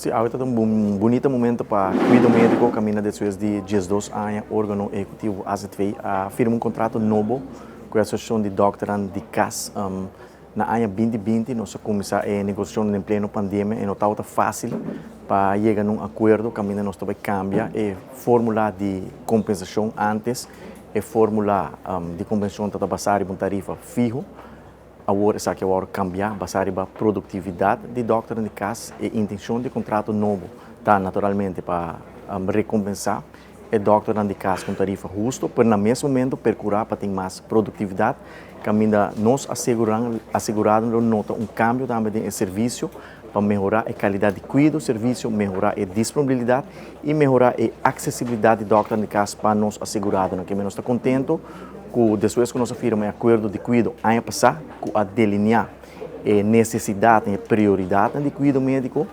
Sí, awe ta un bunita momento pa cuido medico caminda despues di 12 aña organo ehecutivo AZV a firma un contrato nobo cu e asociacion di dokternan di cas. Na aña 2020 nos a cuminsa e negociacion den pleno pandemia y no tabata facil pa yega na un acuerdo caminda nos ta bay cambia e formula di compensacion. Antes e formula di compensacion tabata basa riba un tarifa fiho. Awor esaki a wòrdu kambiá basá riba produktividat di dòkternan di kas. E intenshon di e kontrato nobo ta naturalmente pa rekompensá e dòkternan di kas ku un tarifa husto, pero na mes momento perkurá pa tin mas produktividat kaminda nos aseguradonan lo nota un kambio tambe den e servisio pa mehorá e kalidat di kuido, servisio, mehorá e disponibilidat i mehorá e aksesibilidat di dòkternan di kas pa nos aseguradonan. Keme nos ta kontentu ku despues ku nos a firma e akuerdo di kuido aña pasá ku a delineá e nesesidatnan i e prioridatnan di kuido médiko,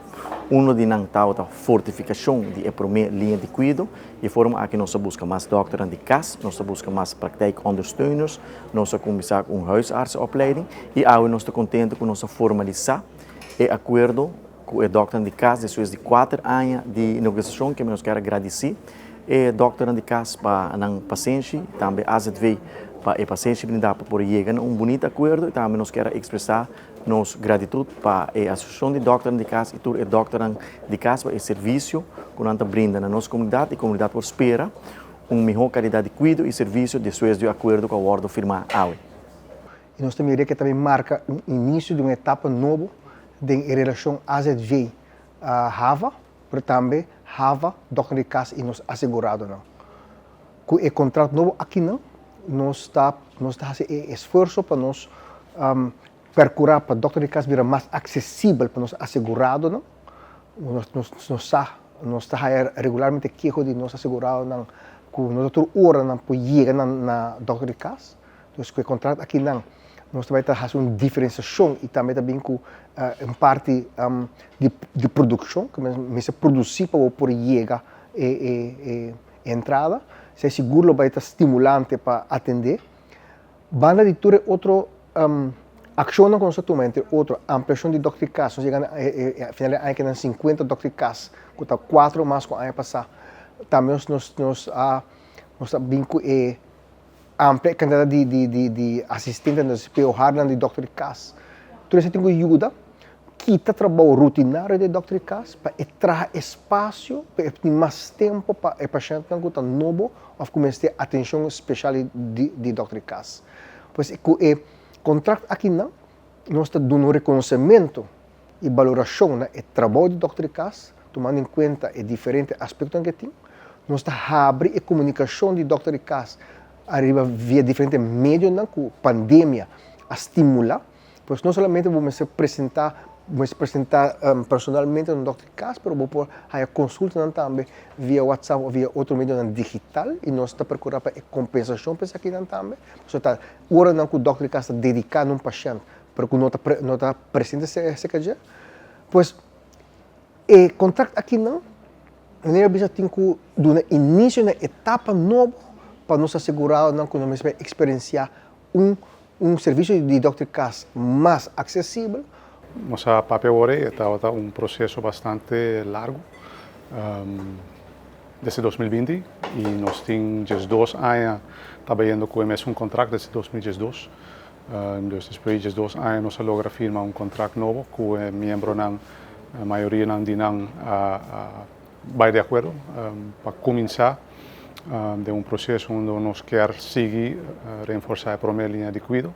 uno di nan tabata fortifikashon di e promé liña di kuido. Di e forma aki nos a buska mas dòkternan di kas, nos a buska mas praktijkondersteuners, nos a kuminsá ku un huisartsenopleiding i awe nos ta kontentu ku nos a formalisá e akuerdo ku e dòkternan di kas despues di kuater aña di negosiashon. Ke nos kier a gradisí e dòkternan di kas pa nan pasenshi, tambe AZV pa e pasenshi brindá pa por yega na un bunita akuerdo i tambe nos kier a ekspresá nos gratitut pa e asosiashon di dòkternan di kas i tur e dòkternan di kas pa e servisio ku nan ta brinda na nos komunidat i komunidat por spera un mihó kalidat di kuido i servisio despues di e akuerdo ku a wòrdu firmá awe. I nos ta mira ke ta bin marka un inisio di un etapa nobo den e relashon AZV Hava, pero tambe Hava, Dòkter di Kas i nos aseguradonan. Ku e kontrat nobo akinan nos ta nos ta hasi e esfuerso pa nos perkurá pa dòkter di kas bira mas aksesibel pa nos aseguradonan. Nos nos nos sa nos ta haya regularmente keho di nos aseguradonan ku no ta tur ora nan por yega na na dòkter di kas. Dus ku e kontrat akinan nos ta bai ta hasi un diferensiashon i tambe ta bin ku un parti di di produkshon ku mester produsí pa bo por yega e e e entrada. Esei sigur lo bai ta stimulante pa atendé. Banda di tur e otro akshonnan ku nos a tuma, entre otro ampliashon di dòkter di kas, nos yega na e final di aña keda 50 dòkter di kas ku ta kuatro mas ku aña pasá. Tambe nos nos nos a nos a bin ku e amplia e kantidat di di di di asistentenan, di POH-nan di dòkter di kas. Tur esei tin ku yuda kita trabou rutinario di e dòkter di kas pa e traha espasio pa e tin mas tempu pa e pashèntnan ku ta nobo òf ku mester atenshon speshal di di dòkter di kas. Pues ku e kontrakt akinan nos ta duna un rekonosementu i balorashon na e trabou di dòkter di kas, tumando en kuenta e diferente aspektonan ku e tin. Nos ta habri e komunikashon di dòkter di kas ariba via diferente medionan ku pandemia a stimulá. Pues no solamente bo mester presentá, bo mester presentá personalmente na un dòkter di kas, pero bo por haña konsultanan tambe via WhatsApp òf via otro medionan digital i nos ta perkurá pa e kompensashon pa esakinan tambe. Pasobra ta oranan ku dòkter di kas ta dediká na un pashènt pero ku no ta no ta presente serka dje. Pues e kontrakt akinan manera a bisa tin ku duna inisio na etapa nobo pa nos aseguradonan ku nos mester bai eksperensiá un un servisio di dòkter kas mas aksesibel. Nos a papia awor e tabata un proseso bastante largu desde 2020 i nos tin 12 aña ta bayendo ku e mesun kontrakt desde 2012. Dus despues di 12 aña nos a logra firma un kontrakt nobo ku e miembronan, mayorianan di nan a bai di akuerdo pa kuminsá den un proseso unda nos kier sigui reenforsá e promé liña di kuido.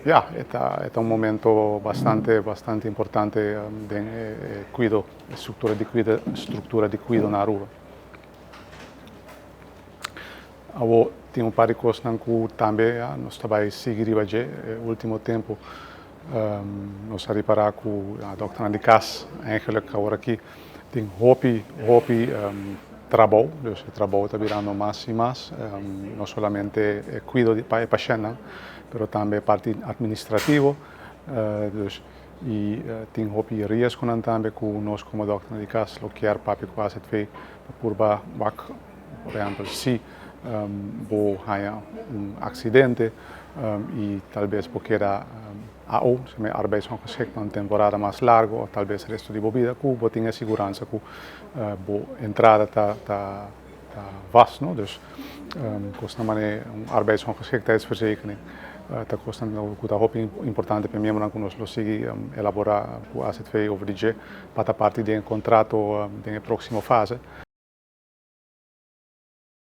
Ya, e ta e ta un momento bastante bastante importante den e kuido, e struktura di kuido, struktura di kuido na Aruba. Awor tin un par di kosnan ku tambe ya nos ta bai sigui riba dje. E último tempu nos a ripará ku dòkternan di kas eigenlijk awor aki tin hopi hopi trabou, dus e trabou ta birando mas i mas, no solamente e kuido pa e pashèntnan, pero tambe e parti atministrativo, dus i tin hopi riesgonan tambe ku nos komo dòkternan di kas lo kier papia ku AZV pa purba wak. Por ehempel, si bo haña un aksidente i talbes bo keda AO, sea arbeidsongeschikt pa un temporada mas largo, of talbes resto di bo bida, cu bo tin seguransa cu bo entrada ta vast, no? Dus cos manera un arbeidsongeschiktheidsverzekering, ta cos cu ta hopi importante pa miembro cu nos lo sigui elabora cu AZV over di dje, pa parti di contrato den proximo fase.